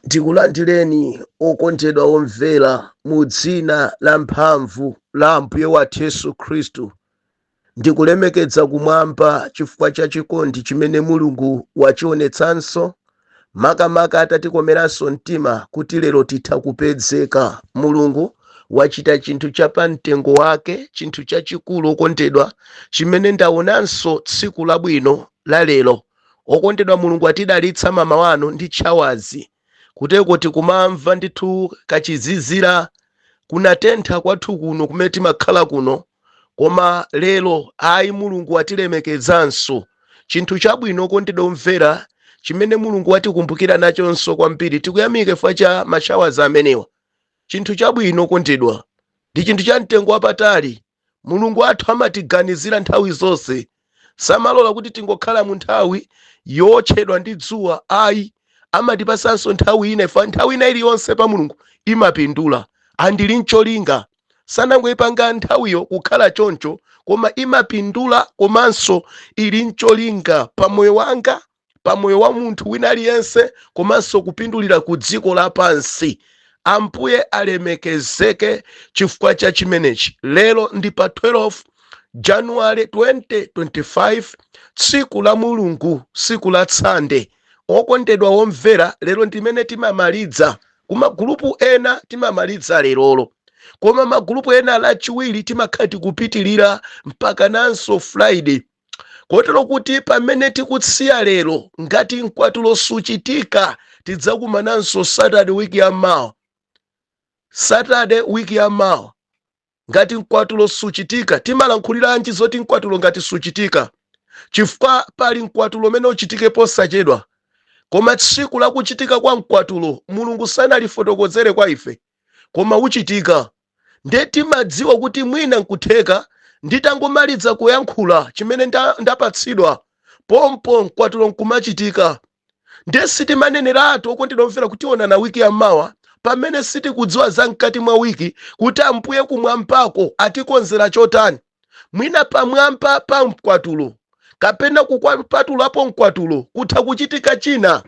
Ndikulandireni okondedwa omvera mu dzina la mphamvu la Ambuye wathu Yesu Khristu. Ndikulemekedza kumwamba chifukwa cha chikondi chimene Mulungu wachionetsanso, makamaka atatikomeranso mtima kuti lero titha kupedzeka. Mulungu wachita chinthu cha pamtengo wake, chinthu chachikulu okondedwa, chimene ndaonanso tsiku labwino la lero. Okondedwa, Mulungu atidalitsa mamawa ano ndi showers. Kuteko tikumamva ndithu kachizizira, kunatentha kwathu kuno kumene timakhala kuno, koma lero ayi, Mulungu atilemekezanso. Chinthu chabwino, okondedwa omvera, chimene Mulungu watikumbukira nachonso kwambiri, tikuyamika chifukwa cha ma showers amenewa. Chinthu chabwino, okondedwa, ndi chinthu cha mtengo wapatali. Mulungu athu amatiganizira nthawi zonse, samalola kuti tingokhala mu nthawi yotchedwa ndi dzuwa ayi, amatipasanso nthawi ina. Ifa nthawi ina iliyonse pa Mulungu imapindula, andili ncholinga, sanangoyipanga nthawiyo kukhala choncho, koma imapindula komanso ili ncholinga pa moyo wanga, pa moyo wa munthu wina aliyense, komanso kupindulira ku dziko lapansi. Ambuye alemekezeke chifukwa cha chimenechi. Lero ndi pa 12 January 2025, tsiku la Mulungu, tsiku la Tsande. Okondedwa womvera, lero ndimene timamaliza kumagulupu ena, timamaliza lerolo, koma magulupu ena Lachiwiri timakhala tikupitilira mpaka nanso Friday, kotero kuti pamene tikutsiya lero, ngati mkwatulo suchitika, tidzakumananso Saturday wiki yammawa. Saturday wiki yammawa, ngati mkwatulo suchitika. Timalankhuliranji zoti mkwatulo ngati suchitika? Chifukwa pali mkwatulo umene uchitike posachedwa, koma tsiku lakuchitika kwa mkwatulo Mulungu sanalifotokozere kwa ife, koma uchitika. Nde timadziwa kuti mwina nkutheka nditangomaliza kuyankhula chimene ndapatsidwa, pompo mkwatulo nkumachitika. Nde sitimaneneratu, okondedwa omvera, kuti tionana wiki yammawa, pamene sitikudziwa za mkati mwa wiki kuti Ambuye kumwambako atikonzera chotani. Mwina pamwamba pa mkwatulo kapena kupatulapo mkwatulo kutha kuchitika china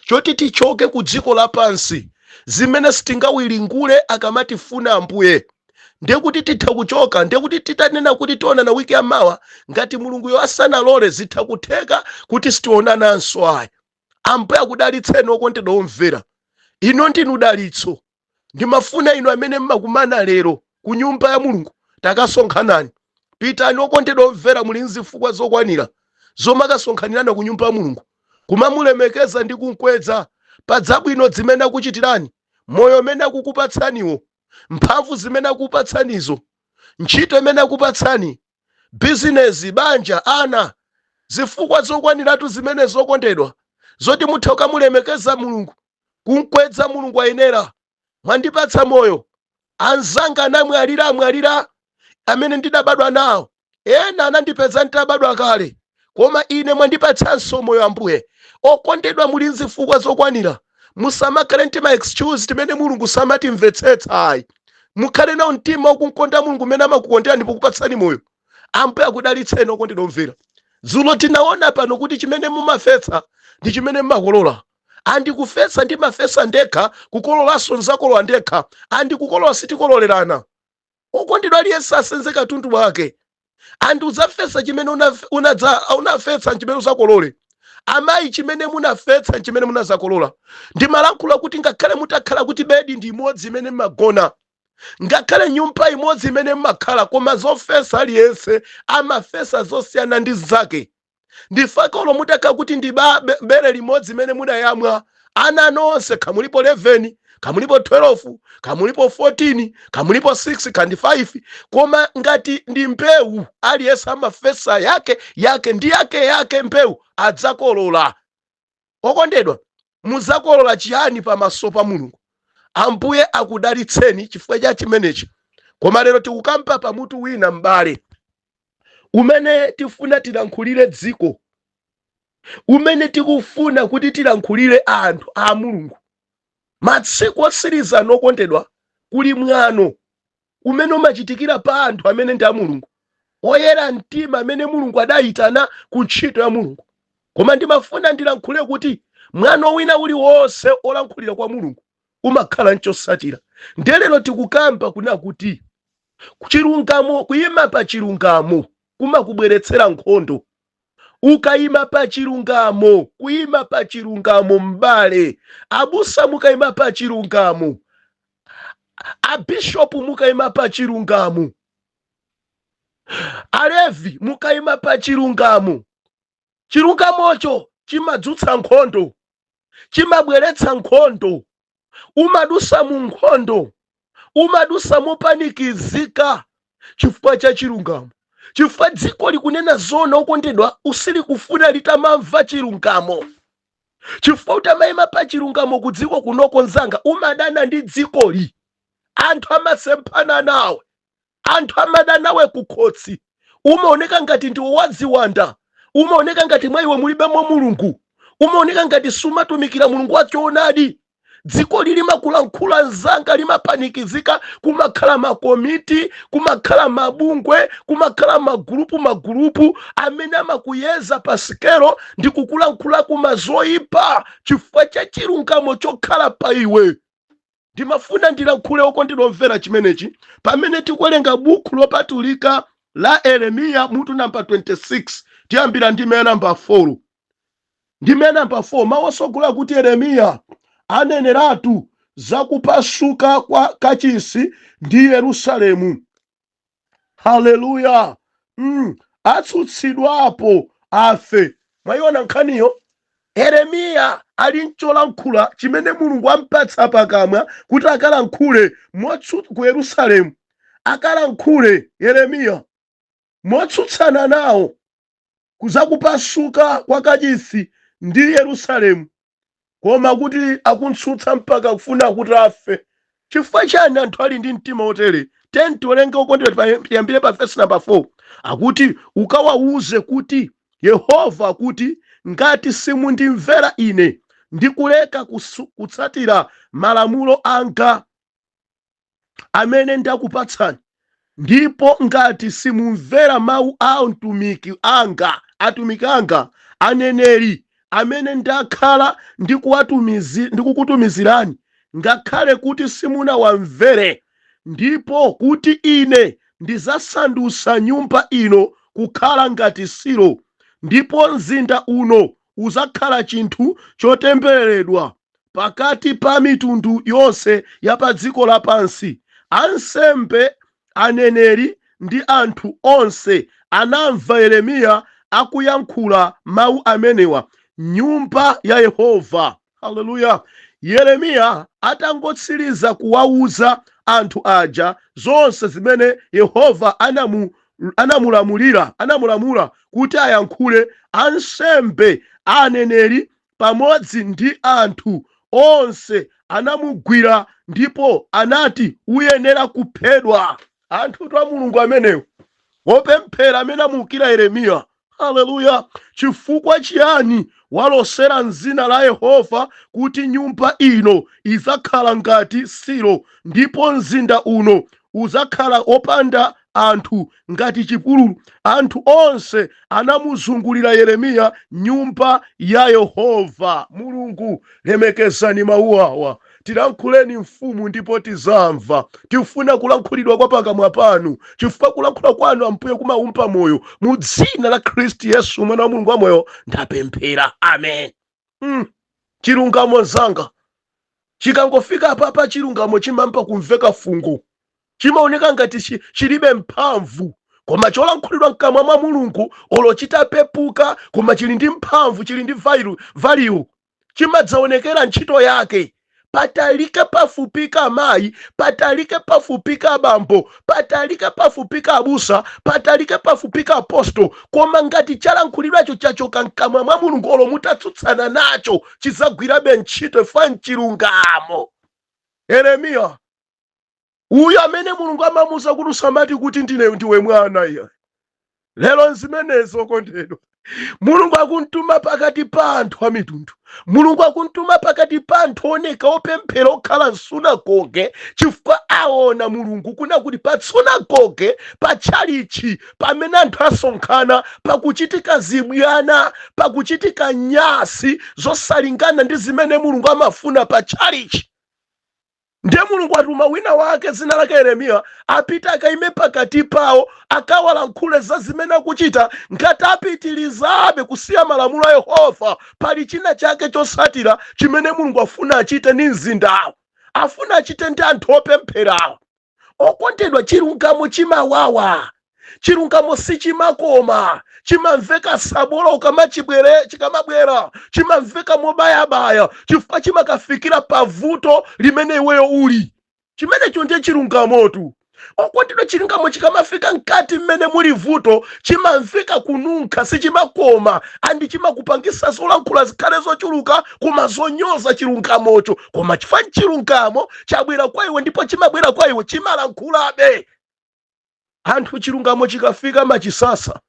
choti tichoke ku dziko lapansi, zimene sitingawiringule akamatifuna Ambuye. Ndiye kuti titha kuchoka. Ndiye kuti titanena kuti tionana wiki yamawa, ngati Mulunguyo asanalole, zitha kutheka kuti sitionananso ayi. Ambuye akudalitseni, okondedwa omvera. Ino ndinu dalitso. Ndimafuna inu amene mmakumana lero ku nyumba ya Mulungu, takasonkhanani, pitani. Okondedwa omvera, muli nzifukwa zokwanira zomakasonkhanirana ku nyumba ya Mulungu, kumamulemekeza ndi kumkweza pa dzabwino zimene akuchitirani, moyo umene akukupatsaniwo, mphamvu zimene akukupatsanizo, ntchito imene akupatsani, bizinesi, banja, ana. Zifukwa zokwaniratu zimene zokondedwa zoti mutha kukamulemekeza Mulungu, kumkweza Mulungu. Ayenera mwandipatsa moyo. Anzanga anamwalira, amwalira amene ndidabadwa nawo, ena anandipeza nditabadwa kale, koma ine mwandipatsanso moyo, Ambuye. Okondedwa, muli nzifukwa zokwanira. Musamakhale ndi ma excuse timene Mulungu samatimvetsetsa ayi. Mukhale nawo mtima wakumkonda Mulungu umene amakukondera ndipo kupatsani moyo. Ambuye akudalitseni, okondedwa omvera. Dzulo tinaona pano kuti chimene mumafetsa ndi chimene mmakolola. Andikufetsa ndimafetsa ndekha, kukololanso nzakolola ndekha. Andikukolola sitikololerana, okondedwa. Aliyense asenze katundu wake. Andi udzafetsa chimene unafetsa chimene uzakolole. Amayi, chimene munafetsa chimene munazakolola. Ndimalankhula kuti ngakhale mutakhala kuti bedi ndi imodzi imene mmagona, ngakhale nyumba imodzi imene mmakhala, koma zofesa aliyense amafesa zosiyana ndi zake. Ndifakolo mutakhala kuti ndi bere limodzi imene mudayamwa ana nonse, kamulipo 11, kamulipo 12, kamulipo 14, kamulipo 6 kandi 5, koma ngati ndi mbewu, aliyense amafesa yake yake ndi yake yake mbewu adzakolola. Okondedwa, muzakolola chiyani pamaso pa Mulungu? Ambuye akudalitseni chifukwa cha chimenechi. Koma lero tikukamba pamutu wina, m'bale, umene tifuna tilankhulire dziko, umene tikufuna kuti tilankhulire anthu a Mulungu. Masiku otsiriza, okondedwa, kuli mwano umene umachitikira pa anthu amene ndi a Mulungu, oyera mtima, amene Mulungu adayitana ku ntchito ya Mulungu. Koma ndimafuna ndilankhule kuti Mwano wina uliwonse olankhulira kwa Mulungu umakhala nchosatira. Ndelero tikukamba kuna kuti chilungamo, kuyima pa chilungamo kumakubweretsera nkhondo. Ukayima pa chilungamo, kuyima pa chilungamo, m'bale, abusa mukayima pa chilungamo, abishopu mukayima pa chilungamo, alevi mukayima pa chilungamo, chilungamocho chimadzutsa nkhondo, chimabweretsa nkhondo. Umadusa mu nkhondo, umadusa mopanikizika chifukwa cha chilungamo, chifukwa dziko likunena zona, okondedwa, usili kufuna litamamva chilungamo. Chifukwa utamayima pa chilungamo ku dziko kunoko, nzanga, umadana ndi dzikoli. Anthu amasemphana nawe, anthu amada nawe kukhotsi. Umaoneka ngati ndiwe waziwanda, umaoneka ngati mwa iwe mulibemo Mulungu, umaoneka ngati sumatumikira Mulungu wachoonadi. Dziko lili makulankhula, nzanga, limapanikizika. Kumakhala makomiti, kumakhala mabungwe, kumakhala magulupu magulupu amene amakuyeza pa sikelo ndi kukulankhula kumazoyipa chifukwa cha chilungamo chokhala pa iwe. Ndimafuna ndilankhule, okondedwa omvera, chimenechi pamene tikuwerenga buku lopatulika la Yeremiya mutu namba 26. Tiyambira ndime namba 4, ndime namba 4. Mawu osogola kuti Yeremiya aneneratu zakupasuka kwa kachisi ndi Yerusalemu. Haleluya! Atsutsidwapo afe. Mwayiona nkhaniyo? Yeremiya ali ncholankhula chimene Mulungu ampatsa pakamwa kuti akalankhule ku Yerusalemu. Akalankhule Yeremiya motsutsana nawo kuzakupasuka kwa kachisi ndi Yerusalemu, koma kuti akuntsutsa mpaka kufuna kuti afe. Chifukwa chani anthu ali ndi mtima otere? Tiyeni tiwerenge, okondedwa, tiyambire pa verse number 4. Akuti, ukawawuze kuti Yehova akuti, ngati simundimvera ine ndikuleka kutsatira malamulo anga amene ndakupatsani, ndipo ngati simumvera mawu a mtumiki anga, atumiki anga aneneri amene ndakhala ndikukutumizirani, ngakhale kuti simunawamvere, ndipo kuti ine ndizasandutsa nyumba ino kukhala ngati Silo, ndipo mzinda uno uzakhala chinthu chotembereredwa pakati pa mitundu yonse ya pa dziko lapansi. Ansembe, aneneri ndi anthu onse anamva Yeremiya akuyankhula mawu amenewa nyumba ya Yehova. Haleluya! Yeremiya atangotsiriza kuwawuza anthu aja zonse zimene Yehova anamulamula kuti ayankhule, ansembe, aneneri pamodzi ndi anthu onse anamugwira ndipo anati, uyenera kuphedwa. Anthu twa Mulungu amenewo, wopemphera amene amuukira Yeremiya. Haleluya! Chifukwa chiyani walosera mzina la Yehova kuti nyumba ino idzakhala ngati Silo, ndipo mzinda uno udzakhala wopanda anthu ngati chipululu? Anthu onse anamuzungulira Yeremiya nyumba ya Yehova. Mulungu, lemekezani mawu awa. Tilankhuleni mfumu ndipo tizamva. Tifuna kulankhulidwa kwa pakamwa panu, chifukwa kulankhula kwanu, Ambuye, kumaumpa moyo. Mu dzina la Khristu Yesu, mwana wa Mulungu wamoyo, ndapemphera, amen. Chilungamo, mzanga, chikangofika apapa, chilungamo chimampa kumveka fungo, chimaoneka ngati chilibe mphamvu, koma cholankhulidwa mkamwa mwa Mulungu, olo chitapepuka, koma chili ndi mphamvu, chili ndi value, chimadzaonekera ntchito yake. Patalike pafupika amayi, patalike pafupika abambo, patalike pafupika abusa, patalike pafupika aposto, koma ngati chalankhulidwacho chachoka mkamwa mwa Mulungu, olo mutatsutsana nacho, chidzagwirabe ntchito ifa mchilungamo. Yeremiya uyu amene Mulungu amamuza kuti usamati kuti ndine ndiwe mwana, iye lero nzimenezo, okondedwa. Mulungu akuntuma pakati pa anthu a mitundu. Mulungu akuntuma pakati pa anthu oneka opemphera okhala msunagoge, chifukwa aona Mulungu kuna kuti pa sunagoge, pa tchalichi pamene anthu asonkhana, pakuchitika zibwana, pakuchitika nyasi zosalingana ndi zimene Mulungu amafuna pa tchalichi. Ndiye Mulungu atuma wina wake dzina lake Yeremiya, apite akaime pakati pawo, akawalankhule za zimene akuchita. Ngati apitirizabe kusiya malamulo a Yehova, pali china chake chosatira chimene Mulungu afuna achite ndi mzindawo, afuna achite ndi anthu opempherawo. Okondedwa, chilungamo chimawawa, chilungamo sichimakoma, chimamveka sabola ukamachibwere, chikamabwera chimamveka mobayabaya, chifukwa chimakafikira pavuto limene iweyo uli. Chimenecho ndiye chilungamotu. Okondedwa, chilungamo chikamafika mkati mmene muli vuto, chimamveka kununkha, sichimakoma, and chimakupangisa zolankhula zikhale zochuluka koma zonyoza chilungamocho. Koma chifukwa chilungamo chabwera kwa iwe, ndipo chimabwera kwa iwe, chimalankhulabe. Anthu chilungamo chikafika machisasa,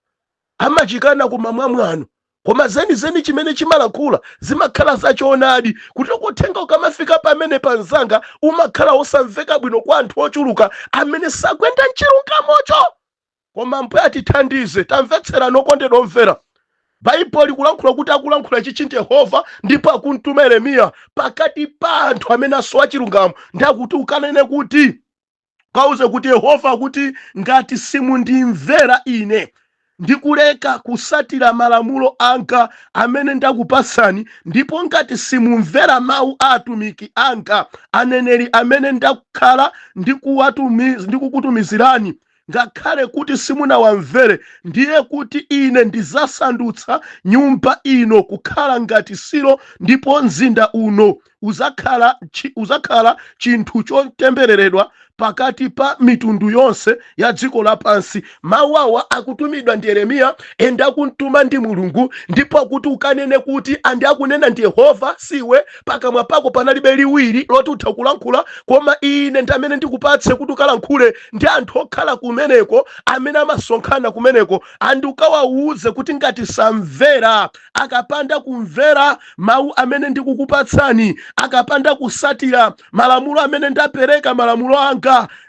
amachikana koma mwamwano, koma zenizeni chimene chimalankhula zimakhala zachoonadi. Kuti uthenga ukamafika pamene panzanga, umakhala osamveka bwino kwa anthu ochuluka amene sakuyenda mchilungamocho. Koma Ambuye atithandize. Tamvetsera, nokondedwa omvera, Baibulo likulankhula kuti akulankhula chichi ndi Yehova, ndipo akumtuma Yeremiya pakati pa anthu amene asowa chilungamo, ndi akuti ukanene kuti, kauze kuti Yehova kuti, ngati simundimvera ine ndikuleka kusatira malamulo anga amene ndakupasani, ndipo ngati simumvera mawu a atumiki anga aneneri amene ndakhala ndikukutumizirani, ngakhale kuti simunawamvere, ndiye kuti ine ndizasandutsa nyumba ino kukhala ngati Silo, ndipo mzinda uno uzakhala chinthu chotembereredwa pakati pa mitundu yonse ya dziko lapansi. Mawu awa akutumidwa ndi Yeremiya, and akumtuma ndi Mulungu, ndipo akuti ukanene kuti andi akunena ndi Yehova, siwe pakamwa pako panalibe liwiri loti utha kulankhula, koma ine ndi amene ndikupatse kuti ukalankhule ndi anthu okhala kumeneko, amene amasonkhana kumeneko, and ukawawuze kuti ngati samvera, akapanda kumvera mawu amene ndikukupatsani, akapanda kusatira malamulo amene ndapereka, malamulo anga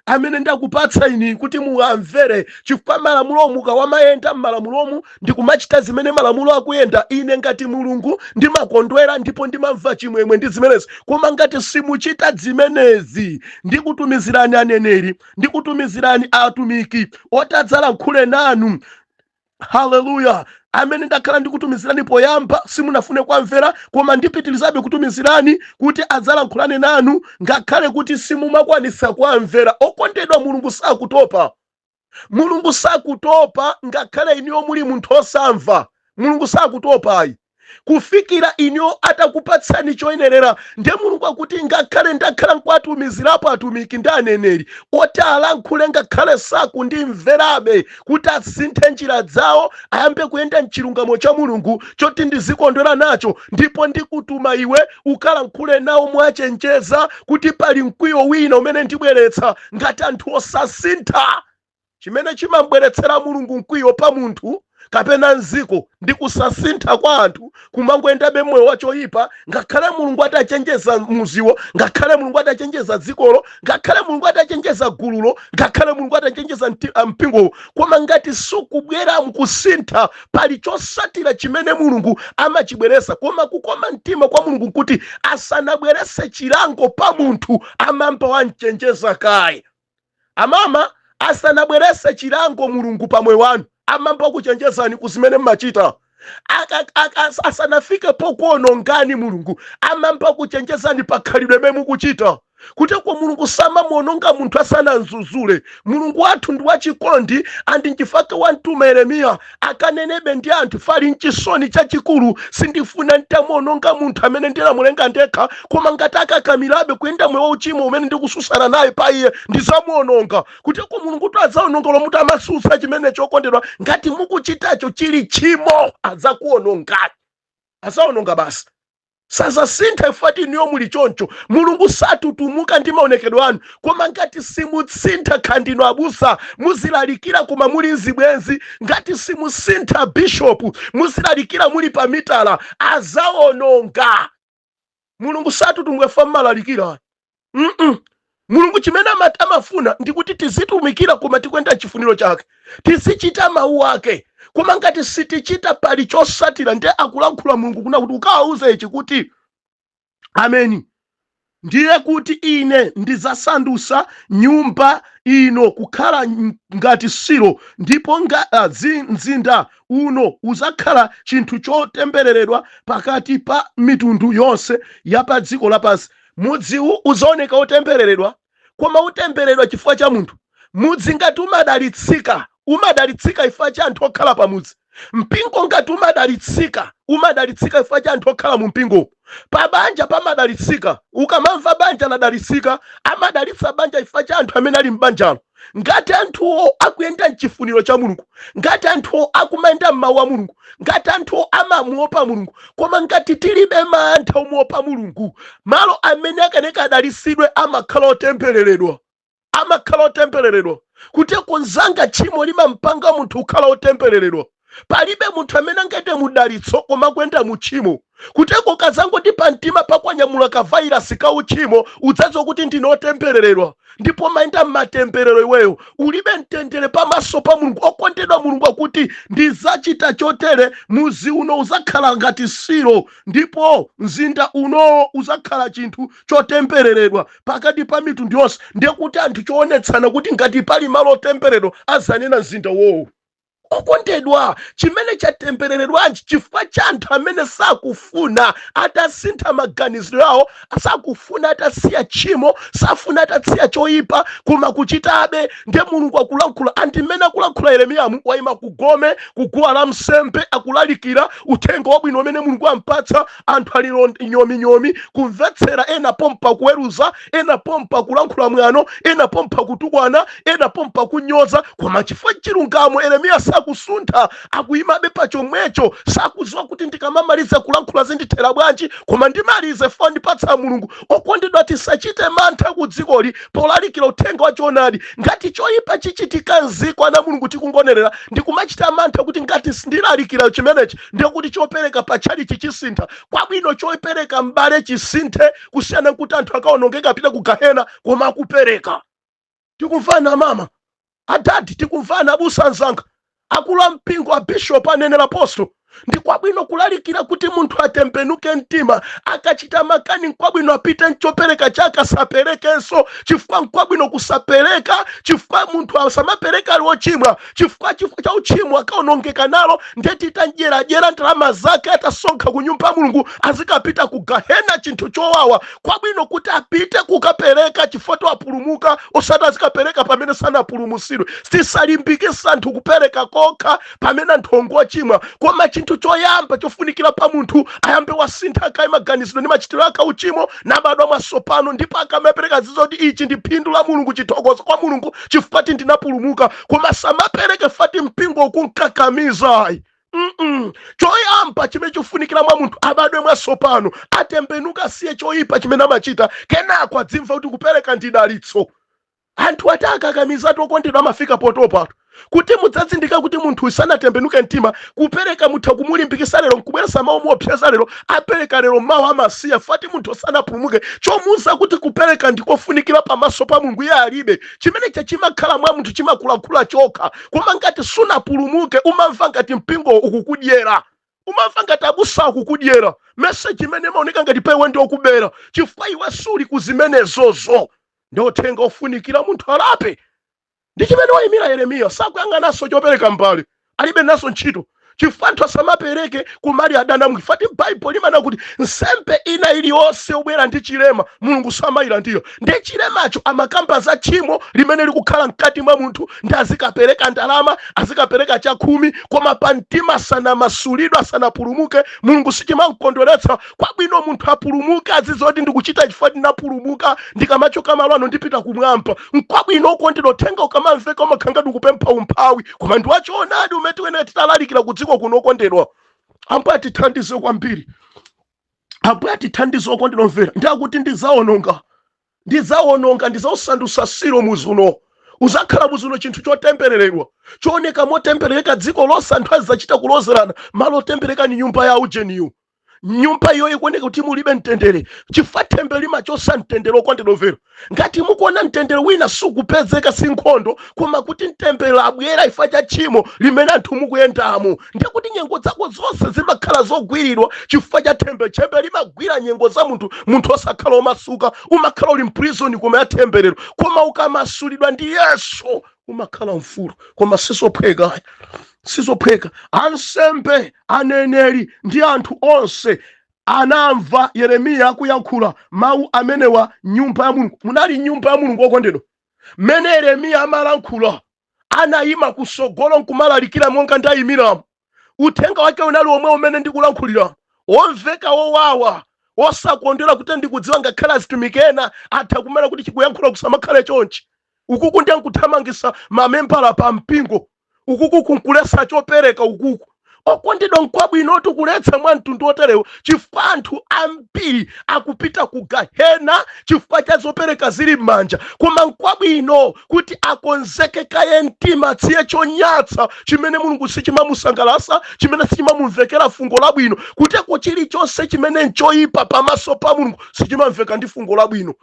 amene ndakupatsa ini kuti muwamvere, chifukwa malamulo mukawamayenda m'malamulomu ndikumachita zimene malamulo akuyenda, ine ngati Mulungu ndimakondwera ndipo ndimamva chimwemwe ndi zimenezi. Koma ngati simuchita zimenezi, ndikutumizirani aneneri, ndikutumizirani atumiki oti adzalankhule nanu, haleluya, amene ndakhala ndikutumizirani poyamba, simunafune kwamvera, koma ndipitirizabe kutumizirani kuti adzalankhulane nanu ngakhale kuti simumakwanisa kwamvera. Okondedwa, Mulungu sakutopa. Mulungu sakutopa ngakhale iniyo muli munthu osamva. Mulungu sakutopayi kufikira iniyo atakupatsani choyenerera. Ndiye Mulungu akuti ngakhale ndakhala nkuwatumizirapo atumiki ndi aneneri oti alankhule, ngakhale sakundimverabe kuti asinthe njira zawo, ayambe kuyenda mchilungamo cha Mulungu choti ndizikondwera nacho, ndipo ndikutuma iwe ukalankhule nawo mwachenjeza kuti pali mkwiyo wina umene ndibweretsa ngati anthu osasintha. Chimene chimambweretsera Mulungu mkwiyo pa munthu kapena mziko ndi kusasintha kwa anthu, kumangoyendabe moyo wachoyipa, ngakhale Mulungu atachenjeza muziwo, ngakhale Mulungu atachenjeza dzikolo, ngakhale Mulungu atachenjeza gululo, ngakhale Mulungu atachenjeza mpingowo. Koma ngati sukubwera mkusintha, pali chosatira chimene Mulungu amachibweresa. Koma kukoma mtima kwa Mulungu nkuti asanabwerese chilango pa munthu, amamba wamchenjeza kaye. Amama, asanabwerese chilango Mulungu pa moyo wanu, amamba kuchenjezani kuzimene mmachita. Asanafike pokuonongani, Mulungu amamba kuchenjezani pa khalidwe limene mukuchita. Kuteko Mulungu samamuononga munthu asanamzuzule. Mulungu wathu ndi wachikondi, and nchifukwa wamtuma Yeremiya akanenebe ndi anthu fali mchisoni chachikulu: sindifuna ntamuononga munthu amene ndinamulenga ndekha, koma ngati akakamirabe kuyenda moyo wauchimo umene ndikususana naye pa iye, ndizamuononga. Kuteko Mulungu tu adzaononga lomuti amasutsa chimene chokondedwa. Ngati mukuchitacho chili chimo, adzakuonongani, adzaononga basi. Sazasintha ifati inuyo muli choncho. Mulungu satutumuka ndi maonekedwe anu. Koma ngati simutsintha, khandino abusa muzilalikira koma muli mzibwenzi, ngati simusintha, bishopu muzilalikira muli pa mitala, azaononga. Mulungu satutumuka fa mmalalikira. Mulungu chimene amafuna ndikuti tizitumikira koma tikuyenda chifuniro chake, tizichita mawu ake. Koma ngati sitichita, pali chosatira. Ndiye akulankhula Mulungu kuna kuti ukawauze ichi kuti, ameni, ndiye kuti ine ndidzasandusa nyumba ino kukhala ngati Silo, ndipo mzinda uno uzakhala chinthu chotembereredwa pakati pa mitundu yonse ya pa dziko lapansi. Mudziwu uzaoneka otembereredwa, koma utembereredwa chifukwa cha munthu. Mudzi ngati umadalitsika, umadalitsika chifukwa cha anthu okhala pamudzi. Mpingo ngati umadalitsika, umadalitsika chifukwa cha anthu okhala mu mpingo. Pa banja pamadalitsika, ukamamva banja ladalitsika, amadalitsa banja chifukwa cha anthu amene ali m'banjalo. Ngati anthuwo akuyenda mchifuniro cha Mulungu, ngati anthuwo akumayenda m'mawu a Mulungu, ngati anthuwo amamuopa Mulungu. Koma ngati tilibe mantha omuopa Mulungu, malo amene akaneka adalitsidwe amakhala otembereredwa, amakhala otembereredwa. Kuti konzanga, tchimo limampanga munthu kukhala otembereredwa. Palibe munthu amene angaite mudalitso koma kuyenda mu tchimo. Kuteko kazangoti pamtima pakwanyamula ka vairasi ka uchimo, udzadziwa kuti ndine otembereredwa, ndipo mayenda mmatemberero. Iweyo ulibe mtendere pamaso pa Mulungu. Okondedwa, Mulungu akuti ndizacita chotere: muzi uno uzakhala ngati Silo, ndipo mzinda unowo uzakhala chinthu chotembereredwa pakati pa mitundu yonse. Ndiye kuti anthu choonetsana kuti ngati pali malo otembereredwa, azanena mzinda wowo. Okondedwa, chimene chatembereredwanji? Chifukwa cha anthu amene sakufuna atasintha maganizo yawo, sakufuna atasiya tchimo, safuna atasiya choyipa, koma kuchitabe. Ndiye Mulungu akulankhula, anti mmene akulankhula Yeremiyamu, wayima kugome, kuguwa la msembe, akulalikira uthenga wabwino umene Mulungu ampatsa. Anthu ali nyominyomi kumvetsera, ena pompa kuweruza, ena pompa kulankhula mwano, ena pompa kutukwana, ena pompa kunyoza. Koma chifukwa chilungamo, Yeremiya sakusuntha, akuyimabe pa chomwecho. Sakudziwa kuti ndikamamaliza kulankhula zindithera bwanji, koma ndimalize fo ndipatsa Mulungu. Okondedwa, tisachite mantha ku dzikoli polalikira uthenga wa choonadi. Ngati choyipa chichitika mziko, ana Mulungu tikungonerera ndikumachita mantha kuti ngati sindilalikira chimenechi, ndiye kuti chopereka patchalichi chisintha. Kwabwino chopereka m'bale chisinthe kusiyana nkuti anthu akaonongeka, apita ku gahena koma akupereka. Tikumvana mama, adadi? Tikumvana abusa anzanga, akulu a mpingo, a bishop, anenera, apostle? Ndi kwabwino kulalikira kuti munthu atembenuke mtima. Akachita makani, nkwabwino apite mchopereka chake, asaperekenso, chifukwa nkwabwino kusapereka, chifukwa munthu asamapereka ali wochimwa, chifukwa cha uchimo akaonongeka nalo. Ndiye titandyeradyera ndalama zake atasonkha ku nyumba ya Mulungu, azikapita ku gahena, chinthu chowawa. Kwabwino kuti apite kukapereka chifukwa apulumuka, osati azikapereka pamene sanapulumutsidwe. Tisalimbikitsa anthu kupereka kokha pamene anthu ongochimwa, koma chinthu choyamba chofunikira pa munthu, ayambe wasintha kaye maganizidwe ndi machitidwe ake auchimo, nabadwa mwatsopano, ndipo akamapereka zizo kuti ichi ndi phindu la Mulungu, chithokozo kwa Mulungu chifukwa ti ndinapulumuka. Koma samapereke fati mpingo ukunkakamiza. Choyamba chimene chofunikira mwa munthu, abadwe mwatsopano, atembenuka, asiye choyipa chimene amachita, kenako adzimva kuti kupereka ndi dalitso. Anthu ati akakamiza, okondedwa, amafika potopa kuti mudzazindika kuti munthu sanatembenuke mtima. Kupereka mutha kumulimbikisa lero, nkubweresa mawu muopseza lero, apereka lero, mawu amasiya, fati munthu sanapulumuke. Chomuuza kuti kupereka ndikofunikira pamaso pa Mulungu iye alibe. Chimenecho chimakhala mwa munthu, chimakulakula chokha. Koma ngati sunapulumuke, umamva ngati mpingo ukukudyera, umamva ngati abusa akukudyera. Meseji imene imaoneka ngati pa iwe ndi okubera, chifukwa iwe suli kuzimenezozo. Ndi uthenga ofunikira munthu alape, ndi chimene wayimira Yeremiya. Sakuyang'ananso chopereka mbale, alibe naso ntchito, chifukwa anthu asamapereke kumali adana Mulungu. Fati Baibulo limanena kuti nsembe ina iliyonse yobwera ndi chilema, Mulungu samayilandira. Ndi chilemacho amakamba za tchimo limene likukhala mkati mwa munthu. Ndi azikapereka ndalama, azikapereka chakhumi, koma pa mtima sanamasulidwe, asanapulumuke, Mulungu sichimamkondweretsa. Kwabwino munthu apulumuke, azidziwa kuti ndikuchita chifukwa ndinapulumuka, ndikamachoka malo ano ndipita kumwamba. Nkwabwino, okondedwa, uthenga ukamamveka umakhala ngati ukupempha umphawi, koma ndi wachoonadi umene tiyenera titalalikira ku dziko kuno. Okondedwa, Ambuye atithandize kwambiri. Ambuye atithandize, okondedwa omvera. Ndakuti ndidzaononga, ndidzaononga, ndidzausandusa Silo muzi uno. Uzakhala muzi uno chinthu chotembereredwa, chooneka motemberereka. Dziko lonse anthu azidzachita kulozerana malo otembereka ni nyumba ya ujeniyo. Nyumba iyo ikuoneka kuti mulibe mtendere, chifukwa thembe limachosa mtendere. Okondedwa omvera, ngati mukuona mtendere wina sukupezeka, si nkhondo, koma kuti mtendere abwera chifukwa cha tchimo limene anthu mukuyendamo. Ndiye kuti nyengo zako zonse zimakhala zogwiridwa chifukwa cha thembe. Thembe limagwira nyengo za munthu, munthu osakhala omasuka, umakhala uli m'prison koma ya temberero. Koma ukamasulidwa ndi Yesu, umakhala mfulu. Koma sizophweka, sizophweka. Ansembe, aneneri ndi anthu onse anamva Yeremiya akuyankhula mawu amenewa nyumba ya Mulungu. Munali nyumba ya Mulungu, okondedwa, mmene Yeremiya amalankhula. Anayima kusogolo nkumalalikira monga ndayimiramo. Uthenga wake unali omwe umene ndikulankhulira, womveka wowawa, osakondwera kuti ndikudziwa ngakhale azitumiki ena atha kumena kuti chikuyankhula kusamakhale chonchi. Ukuku ndiye nkuthamangisa mamembala pa mpingo, ukuku kunkulesa chopereka ukuku. Okondedwa, nkwabwinotu kuletsa mwa mtundu oterewo, chifukwa anthu ambiri akupita ku gahena chifukwa cha zopereka zili m'manja. Koma nkwabwino kuti akonzeke kaye mtima, atsiye chonyatsa chimene Mulungu sichimamusangalasa, chimene sichimamumvekera fungo labwino. Kuteko chilichonse chimene nchoyipa pamaso pa Mulungu sichimamveka ndi fungo labwino,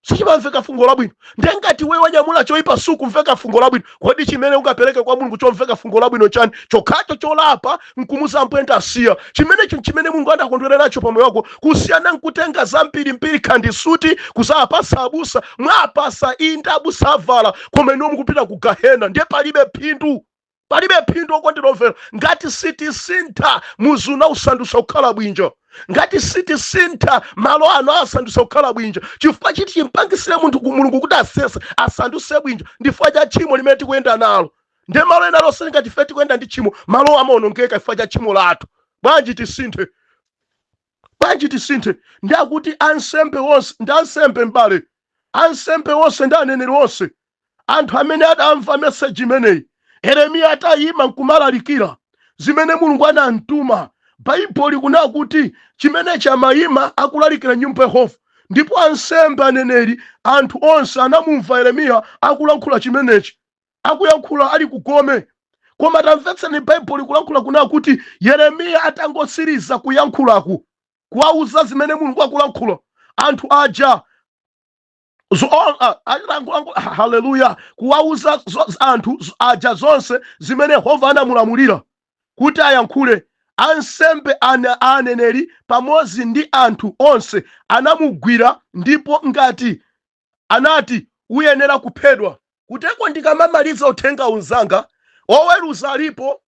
sichimamveka fungo labwino. Ndiye ngati wewe wanyamula choyipa, sukumveka fungo labwino, kodi chimene ungapereke kwa Mulungu chomveka fungo labwino chani? Chokhacho cholapa nkumuza Ambuye ndasiya chimenecho, chimene Mulungu anakondwera nacho pamoyo wako, kusiyana nkutenga zambirimbiri khandi suti kuzapasa abusa. Mwapasa inde, abusa avala, koma inuwo mukupita ku gahena. Ndiye palibe phindu, palibe phindu. Okondedwa omvera, ngati sitisintha, muzi unausandusa kukhala bwinja. Ngati sitisintha, malo ano asandutsa kukhala bwinja. Chifukwa chiti chimpangisire munthu ku Mulungu kuti asese asandutse bwinja ndifukwa cha tchimo limene tikuyenda nalo. Ndiye malo ena lonse ngati ife tikuyenda ndi tchimo, malo amaonongeka chifukwa cha tchimo lathu. Bwanji tisinthe? Bwanji tisinthe? Ndi akuti ansembe onse ndi ansembe, mbale, ansembe onse ndi aneneri onse, anthu amene adamva meseji imeneyi, Yeremiya atayima nkumalalikira zimene Mulungu anamtuma. Baibulo likunena kuti chimenechi amayima akulalikira nyumba ya Yehova, ndipo ansembe, aneneri, anthu onse anamumva Yeremiya akulankhula chimenechi, akuyankhula ali kugome. Koma tamvetseni, Baibulo likulankhula kunena kuti Yeremiya atangotsiriza kuyankhulaku, kuwauza zimene Mulungu akulankhula, anthu aja haleluya, kuwauza anthu aja zonse zimene Yehova anamulamulira kuti ayankhule, ansembe, aneneri pamodzi ndi anthu onse anamugwira, ndipo ngati anati, "Uyenera kuphedwa." Kuteko ndikamamaliza uthenga unzanga, oweruza alipo,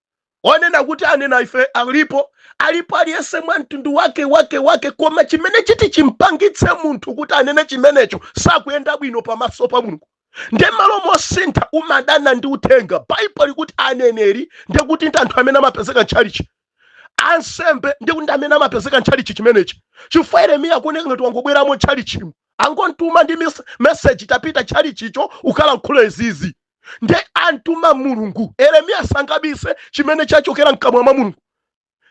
onena kuti anena ife alipo, alipo aliyense mwa mtundu wake wake wake. Koma chimene chiti chimpangitse munthu kuti anene chimenecho, sakuyenda bwino pamaso pa Mulungu. Ndiye malo mosintha, umadana ndi uthenga. Baibulo likuti aneneri, ndiye kuti ndi anthu amene amapezeka ntchalichi, ansembe ndi kuti amene amapezeka ntchalichi chimenechi, chifukwa Yeremiya akuoneka ngati wangobweramo ntchalichimo, angontuma ndi message, "Tapita tchalichicho ukalankhule izizi." Ndiye antuma Mulungu. Yeremiya sangabise chimene chachokera mkamwa mwa Mulungu.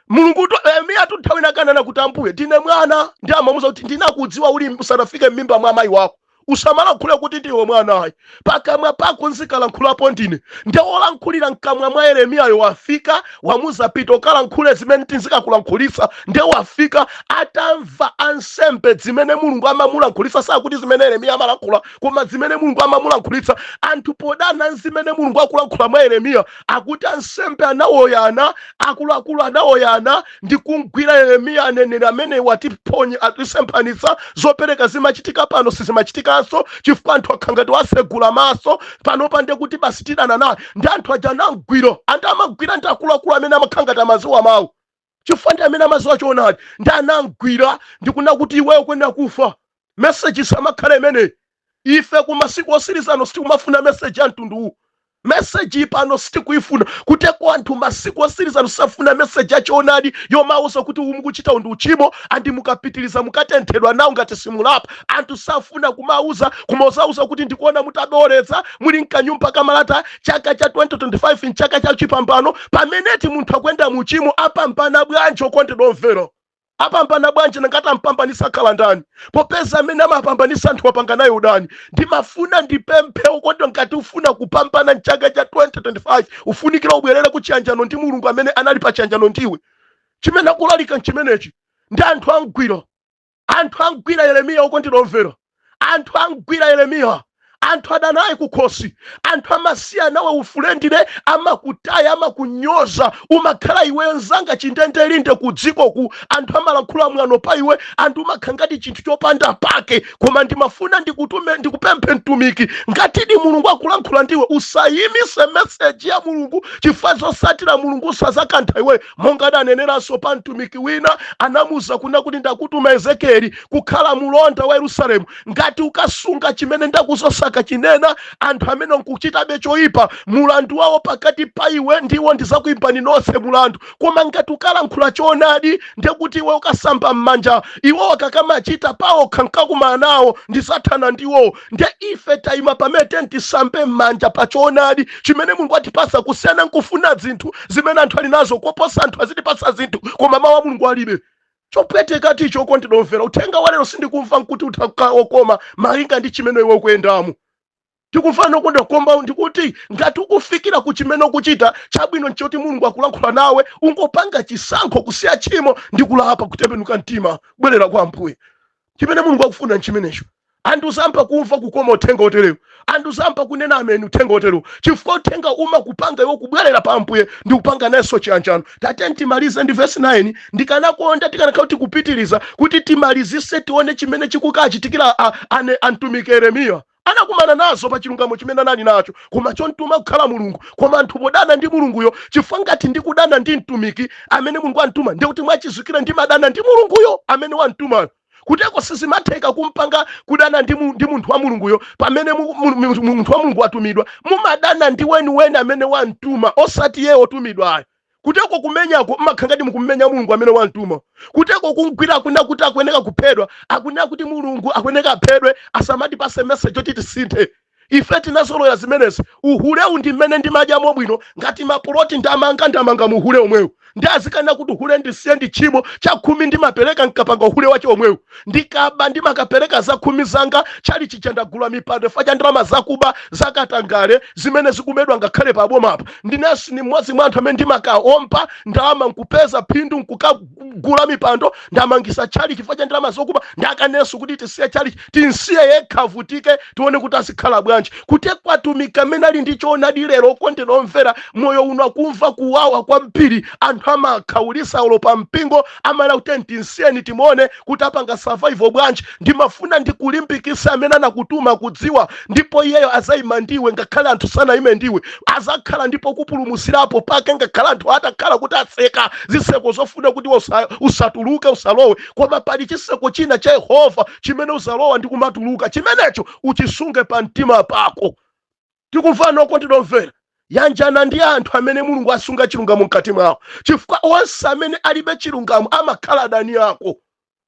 Mulungu Yeremiya tu nthawi inakanana kuti, "Ambuye, ndine mwana." Ndi amamuza kuti, "Ndinakudziwa uli usanafike m'mimba mwa amayi wako. Usamalankhule kuti ndiwe mwanayi, pakamwa pako nzikalankhulapo ndine." Ndiye wolankhulira mkamwa mwa Yeremiyayo wafika, wamuza, "Pita ukalankhule zimene tizikakulankhulitsa." Ndiye wafika. Atamva ansembe zimene Mulungu amamulankhulitsa, sakuti zimene Yeremiya amalankhula, koma zimene Mulungu amamulankhulitsa, anthu podana zimene Mulungu akulankhula mwa Yeremiya, akuti ansembe anawoyana, akuluakulu anawoyana ndi kumgwira Yeremiya. "Aneneri amene watiponya, atisemphanitsa. Zopereka zimachitika pano sizimachitikanso, chifukwa anthu akhala ngati wasegula maso panopa, ndiye kuti basi tidana naye." Ndi anthu aja anamgwira. Anthu amagwira ndi akuluakulu amene amakhala ngati amaziwa mawu, chifukwa ndi amene amaziwa choonadi. Ndi anamgwira ndikunena kuti, "Iweyo kuyenera kufa." Meseji samakhala imeneyi. Ife ku masiku osirizano sitikumafuna meseji ya mtundu uwu. Meseji pano sitikuifuna. Kuteko anthu masiku osirizano safuna meseji yachoonadi yomauza kuti umu mukuchita ndi uchimo, andi mukapitiliza mukatenthedwa nawo ngati simulapa. Anthu safuna kumauza, kumauza kuti ndikuona mutadoletsa, muli mkanyumba kamalata, chaka cha 2025 nchaka cha chipambano, pameneti munthu akuyenda muchimo, apambana bwanji? Okondedwa omvera, Apambana bwanji? Nangati ampambanisa akhala ndani, popeza amene amapambanisa anthu wapanga naye udani? Ndimafuna ndipemphe, okondedwa, ngati ufuna kupambana mchaka cha 2025, ufunikira ubwerere ku chiyanjano ndi Mulungu amene anali pa chiyanjano ndiwe. Chimene akulalika nchimenechi. Ndi anthu amgwira, anthu amgwira Yeremiya. Okondedwa omvera, anthu amgwira Yeremiya, anthu adanaye kukhosi, anthu amasiya nawe ufulendire, amakutaya, amakunyoza. Umakhala iwe nzanga chindendelinde ku dzikoku, anthu amalankhula mwano pa iwe, anthu umakhala ngati chinthu chopanda pake. Koma ndimafuna ndikutume, ndikupemphe mtumiki, ngatidi Mulungu akulankhula ndiwe, usayimise message ya Mulungu, chifukwa zosatira Mulungu sazakantha iwe. Monga adaneneranso pa mtumiki wina, anamuza kuna kuti, "Ndakutuma Ezekieli kukhala mulonda wa Yerusalemu. Ngati ukasunga chimene ndakuzosaka chinena, anthu amene nkuchitabe choyipa, mulandu wawo pakati pa iwe ndiwo, ndizakuimbani nonse mulandu. Koma ngati ukalankhula choonadi, ndekuti iwe ukasamba m'manja. Iwo akakamachita pawokha, nkakumana nawo, ndizathana ndiwo." Nde ife tayima pamene tisambe m'manja pa choonadi chimene Mulungu atipasa, kusiyana nkufuna zinthu zimene anthu ali nazo. Koposa anthu azitipasa zinthu, koma mawu a Mulungu alibe. Chopweteka ticho, okondedwa omvera, uthenga wa lero sindikumva nkuti utha okoma malinga ndi chimene iwe ukuyendamo. Tikumvana, okondedwa? Koma ndikuti ngati ukufikira ku chimene ukuchita chabwino, nchoti Mulungu akulankhula nawe, ungopanga chisankho kusiya tchimo ndi kulapa, kutembenuka mtima, kubwerera kwa Ambuye. Chimene Mulungu akufuna nchimenecho. Anthu uzampa kumva kukoma uthenga oterewo, anthu uzampa kunena ameni uthenga oterewo, chifukwa uthenga umakupanga iwe kubwerera pa Ambuye ndi kupanga nayenso chiyanjano. Tate, timalize ndi vesi 9. Ndikanakonda tikanakhala kuti tikupitiriza kuti timalizise, tione chimene chikukachitikira amtumiki Yeremiya. Anakumana nazo pa chilungamo chimene anali nacho, koma chontuma kukhala Mulungu. Koma anthu podana ndi Mulunguyo, chifukwa ngati ndikudana ndi mtumiki amene Mulungu antuma, ndikuti mwachizukira ndimadana ndi Mulunguyo amene wamtumayo. Kuteko sizimatheka kumpanga kudana ndi munthu wa Mulunguyo pamene munthu wa Mulungu watumidwa. Mumadana ndi weniweni amene wamtuma, osati iye otumidwayo. Kuteko kumenyako mmakhala ngati mukummenya Mulungu amene wamtuma. Kuteko kumgwira akunena kuti akuyeneka kuphedwa, akunena kuti Mulungu akuyeneka aphedwe, asamatipase message yoti tisinthe. Ife tinazolowera zimenezi. Uhulewu ndi mmene ndimadyamo bwino. Ngati mapuloti ndamanga, ndamanga muhule omwewu. Ndi azikanena kuti uhule ndisiye ndi tchimo, chakhumi ndimapereka nkapanga uhule wache omwewu. Ndikaba ndimakapereka za khumi zanga. Chali chicha ndagula mipando chifukwa cha ndalama zakuba, zakatangale zimene zikumedwa ngakhale pabomapa. Ndinenso ni mmodzi mwa anthu amene ndimakaompa ndalama nkupeza phindu nkukagula mipando, ndamangisa chali chifukwa cha ndalama zokuba. Ndakanenso kuti tisiye chali, tinsiye yekha avutike, tione kuti azikhala bwanji. Kuti kwatumika amene ali ndi choonadi lero, okondedwa omvera, moyo uno akumva kuwawa kwambiri. Anthu amakhaulisa ulo pa mpingo, amala kuti tinsiyeni timuone kuti apanga survival bwanji. Ndimafuna ndikulimbikisa, amene anakutuma kudziwa, ndipo iyeyo azayima ndiwe ngakhale anthu sanayime ndiwe. Azakhala ndipo kupulumusirapo pake ngakhale anthu atakhala kuti atseka zitseko zofuna kuti usatuluke, usalowe. Koma pali chiseko china cha Yehova chimene uzalowa ndi kumatuluka. Chimenecho uchisunge pa mtima pako. Tikumvana, okondedwa omvera? Yanjana ndi anthu amene Mulungu asunga chilungamo mkati mwawo, chifukwa onse amene alibe chilungamo amakhala adani ako.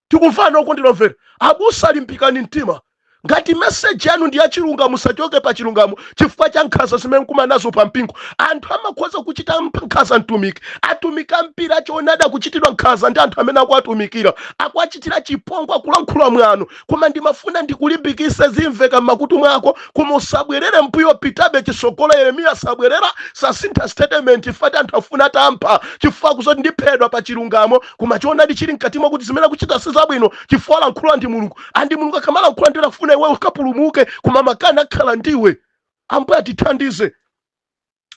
Tikumvana, okondedwa omvera? Abusa, limbikani mtima. Ngati message yanu ndi yachilungamo, musachoke pa chilungamo chifukwa cha nkhanza zimene mukumana nazo pa mpingo. Anthu amakhoza kuchita nkhanza mtumiki, atumiki ampira achoonadi akuchitidwa nkhanza ndi anthu amene akuatumikira, akuachitira chipongwe, akulankhula mwano. Koma ndimafuna ndikulimbikise, zimveka m'makutu mwako, koma usabwerere mbuyo, pitabe chisogolo. Yeremiya sabwerera, sasintha statement chifukwa anthu afuna tampha, chifukwa kuzoti ndiphedwa pa chilungamo. Koma choonadi chili mkati mwakuti zimene akuchita sizabwino, chifukwa alankhula ndi Mulungu. Andi Mulungu akamalankhula ndiye akufuna iwe ukapulumuke, koma makani akhala ndiwe. Ambuye atithandize.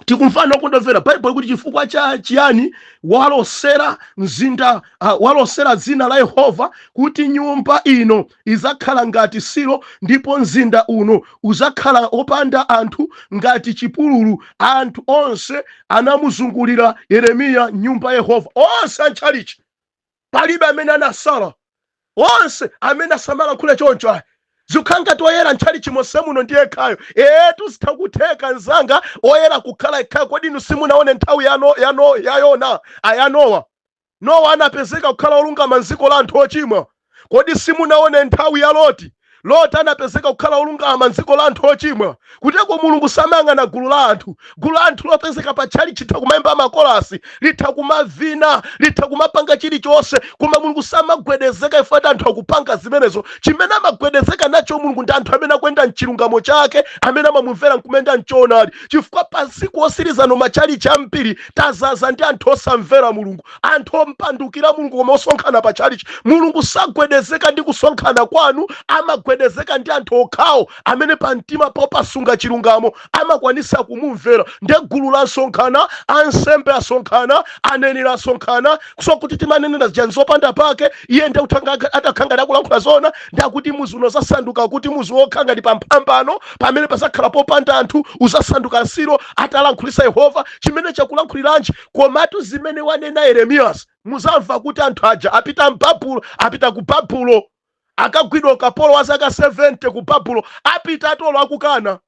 Tikumvana, okondamvera? Baibulo kuti, "Chifukwa cha chiyani walosera mzinda, walosera dzina la Yehova kuti nyumba ino izakhala ngati Silo, ndipo mzinda uno uzakhala opanda anthu ngati chipululu?" Anthu onse anamuzungulira Yeremiya nyumba ya Yehova, onse antchalichi, palibe amene anasala. Onse amene asamalankhule choncho ayi, zikukhala ngati oyera ntchalichi monse muno ndi yekhayo. Etu, zitha kutheka mzanga, oyera kukhala yekhayo. Kodi inu simunaone nthawi yano yano ya Yona, aya Nowa? Nowa anapezeka kukhala olungama mdziko la anthu ochimwa. Kodi simunaone nthawi ya Loti? Loti anapezeka kukhala olungama mdziko la anthu ochimwa. Kuteko Mulungu samayang'ana gulu la anthu. Gulu la anthu lopezeka pa tchalitchi litha kumayimba makolasi, litha kumavina, litha kumapanga chilichonse, koma Mulungu samagwedezeka ifo ati anthu akupanga zimenezo. Chimene amagwedezeka nacho Mulungu ndi anthu amene akuyenda mchilungamo chake, amene amamumvera nkumenda mchoonadi. Chifukwa pa tsiku osirizano matchalitchi ambiri tazaza ndi anthu osamvera Mulungu, anthu ompandukira Mulungu, koma osonkhana pa tchalitchi. Mulungu sagwedezeka ndi kusonkhana kwanu, amagwedezeka ndi anthu okhawo amene pa mtima pawo pasunga chilungamo, amakwanisa kumumvera. Nde gulu lasonkhana, ansembe asonkhana, aneneri asonkhana, so kuti timanenera zija nzopanda pake. Iye nde atakhala ngati akulankhula zona, ndakuti muzi uno uzasanduka kuti muzi wokhala ngati pamphambano pamene pasakhala popanda anthu, uzasanduka nsiro. Atalankhulisa Yehova chimene chakulankhuliranje, komatu zimene wanena Yeremiyasi, muzamva kuti anthu aja apita mbabulo, apita ku Babulo, akagwidwa ukapolo wa zaka 70 ku Babulo. Apita atolo akukana,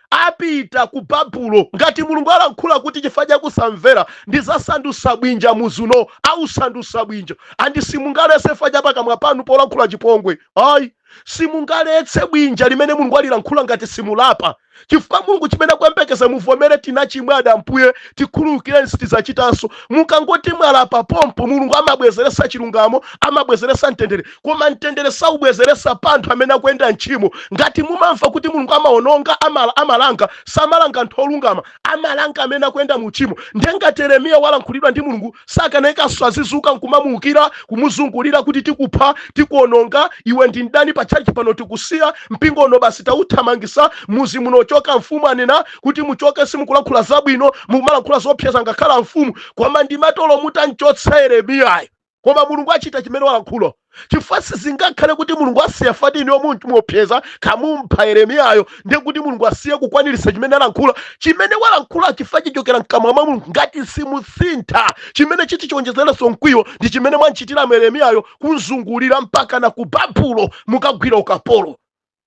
apita ku Babulo. Ngati Mulungu alankhula kuti chifukwa chakusamvera ndizasandusa bwinja muzi uno, ausandusa bwinja. Andi simungaletse chifukwa cha pakamwa panu polankhula chipongwe, ayi. Simungaletse bwinja limene Mulungu alilankhula ngati simulapa, chifukwa Mulungu chimene akuyembekeza muvomere: "Tinachimwa, Ambuye, tikhululukireni, sitidzachitanso." Mukangoti mwalapa pompo, Mulungu amabwezeresa chilungamo, amabwezeresa mtendere. Koma mtendere saubwezeresa pa anthu amene akuyenda mtchimo. Ngati mumamva kuti Mulungu amaononga, amalanga, samalanga anthu olungama, amalanga amene akuyenda mu tchimo. Ndiye ngati Yeremiya walankhulidwa ndi Mulungu, sakanayikanso azizuka nkumamuukira, kumuzungulira kuti tikupha, tikuononga, iwe ndi mdani pa tchalitchi pano, tikusiya mpingo uno basi, tauthamangisa muzi munochoka, mfumu anena kuti muchoke, simukulankhula zabwino, mukumalankhula zopseza ngakhala mfumu. Koma ndimatolo mutanchotsa Yeremiyayo, koma Mulungu achita chimene walankhula, chifukwa sizingakhale kuti Mulungu asiya fati iniyo munthu muopseza kamumpha Yeremiyayo, ndiye kuti Mulungu asiye kukwaniritsa chimene alankhula. Chimene walankhula, chifukwa chichokera mkamwa mwa Mulungu, ngati simusintha, chimene chiti chionjezerenso mkwiyo ndi chimene mwanchitira Yeremiyayo, kunzungulira mpaka na ku Babulo mukagwira ukapolo.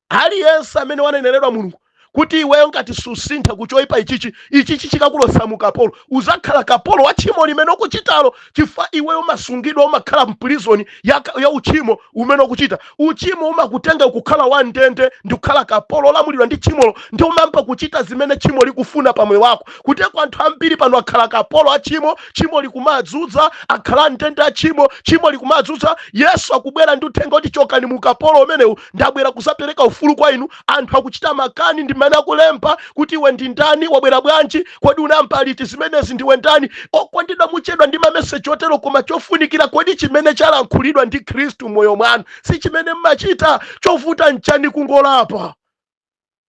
Aliyense amene waneneredwa Mulungu kuti iweyo ngati susintha kuchoipa ichichi, ichichi chikakulosa mukapolo, uzakhala kapolo wa tchimo limene ukuchitalo, chifukwa iweyo umasungidwa, umakhala mprison ya uchimo umene ukuchita. Uchimo umakutenga kukhala wa ndende ndi kukhala kapolo olamulidwa ndi tchimolo, ndi umampa kuchita zimene tchimo likufuna pamoyo wako. Kuteko anthu ambiri pano akhala kapolo a tchimo, tchimo likumadzudza, akhala ndende a tchimo, tchimo likumadzudza. Yesu akubwera ndi uthenga kuti chokani mu kapolo umenewu, ndabwera kuzapereka ufulu kwa inu. Anthu akuchita makani ndi mmene akulemba kuti iwe ndi ndani, wabwera bwanji, kodi unampa liti zimenezi, ndiwe ndani? Okondedwa, muchedwa ndi mameseji otero, koma chofunikira, kodi chimene chalankhulidwa ndi Khristu m'moyo mwanu si chimene mmachita? Chovuta nchani kungolapa?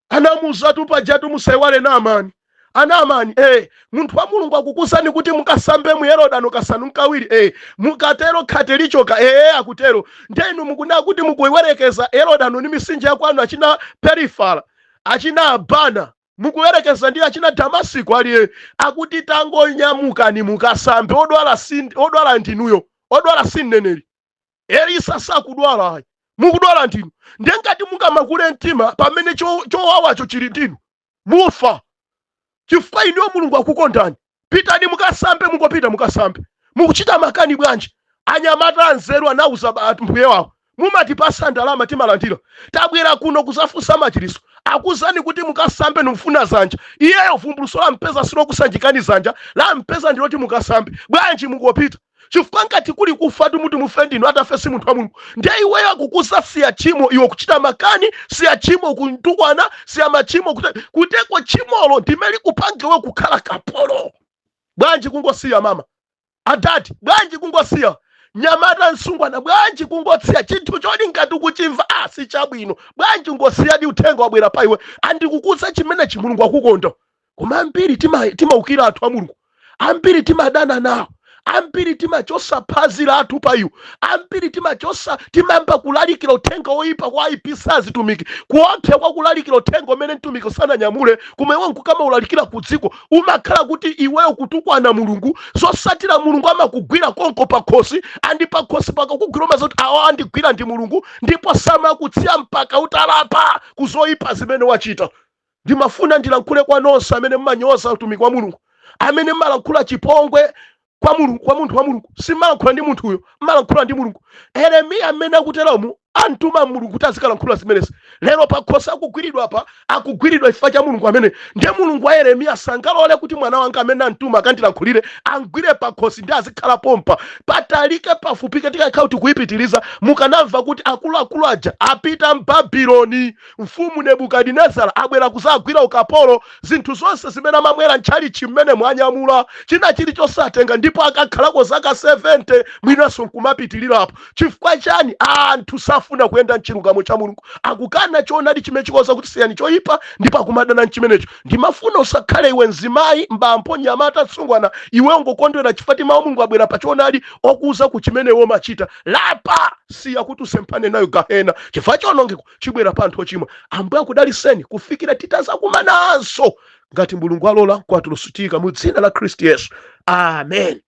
Anamuzatu pajatu, musaiwale Naamani. Anaamani, munthu wa Mulungu akukusani kuti mukasambe mu Yorodano kasanu nkawiri, mukatero khate lichoka. Akutero. Ndenu mukunena kuti mukuwerekeza Yorodano ndi misinje yakwanu, achina Perifala, achina Abana, mukuwerekeza ndi achina Damasiko aliye. Akuti tangonyamukani mukasambe, odwala si odwala ndinuyo, odwala si mneneri Elisa, sakudwala ayi, mukudwala ndinu. Ndiye ngati mungamakule mtima pamene chowawacho chili ndinu, mufa, chifukwa inuyo Mulungu akukondani. Pitani mukasambe, mungopita mukasambe. Mukuchita makani bwanji? Anyamata anzeru anauza mbuye wawo: "Mumatipasa ndalama, timalandira, tabwera kuno kuzafunsa machiriso, akuzani kuti mukasambe, nimufuna zanja." Iyeyo vumbuluso la mpeza silokusanjikani zanja, la mpeza ndiloti mukasambe. Bwanji mungopita? Chifukwa ngati kuli kufa tumuti mufe ndinu, atafe si munthu wa Mulungu. Ndiye iweyo akukuza siya tchimo, iwe kuchita makani. Siya tchimo, kuntukwana, siya machimo, kuteko tchimolo ndimene likupange iwe kukhala kapolo. Bwanji kungosiya, mama, adati? Bwanji kungosiya, nyamata, msungwana? Bwanji kungosiya chinthu choti ngati ukuchimva, ah, si chabwino? Bwanji ngosiyadi? Uthenga wabwera pa iwe, andikukuza chimenechi. Mulungu akukonda, koma ambiri timaukira anthu a Mulungu, ambiri timadana nawo, ambiri timachosa phazi lathu pa iwo, ambiri timachosa, timayamba kulalikira uthenga woyipa kwa ayipisa azitumiki. Kuopsa kwa kulalikira uthenga umene mtumiki usananyamule, koma iwe nkukamawulalikira ku dziko, umakhala kuti iweyo kutukwana Mulungu. Zosatira, Mulungu amakugwira konko pakhosi, andi pakhosi pakakugwira umazoti awa andigwira ndi Mulungu, ndipo samakutsiya mpaka utalapa kuzoyipa zimene wachita. Ndimafuna ndilankhule kwa nonse amene mmanyoza utumiki wa Mulungu, amene mmalankhula chipongwe kwa Mulungu, kwa munthu wa Mulungu. Simmalankhula ndi munthuyo, mmalankhula ndi Mulungu. Yeremiya amene akuteromu Antuma Mulungu kuti azikalankhula zimenezi. Lero pakhosi akugwiridwa apa, akugwiridwa chifukwa cha Mulungu amene ndiye Mulungu wa Yeremiya. Sangalole kuti mwana wanga amene antuma akandilankhulire angwire pakhosi ndi azikhala pompa. Patalike pafupike, tikakhala kuti kuyipitiriza, mukanamva kuti akuluakulu aja apita m'Babuloni, mfumu Nebukadinezara abwera kuzagwira ukapolo. Zinthu zonse zimene amamwera ntchalichi mmene mwanyamula, china chilichonse atenga, ndipo akakhalako zaka 70, mwinanso nkumapitirirapo. Chifukwa chani? Anthu safuna kuyenda mchilungamo cha Mulungu, akukana choonadi chimene chikuwauza kuti siyani choyipa, ndipo akumadana mchimenecho. Ndimafuna usakhale iwe mzimayi, mbambo, nyamata, msungwana, iwe ungokondwera chifukwa ti mawu Mulungu abwera pa choonadi okuuza ku chimene iwe umachita. Lapa, siya kuti usemphane nayo gahena, chifukwa chionongeko chibwera pa anthu ochimwa. Ambuye akudaliseni kufikira titazakumananso, ngati Mulungu alola. Kwatulusutika mu dzina la Khristu Yesu, amen.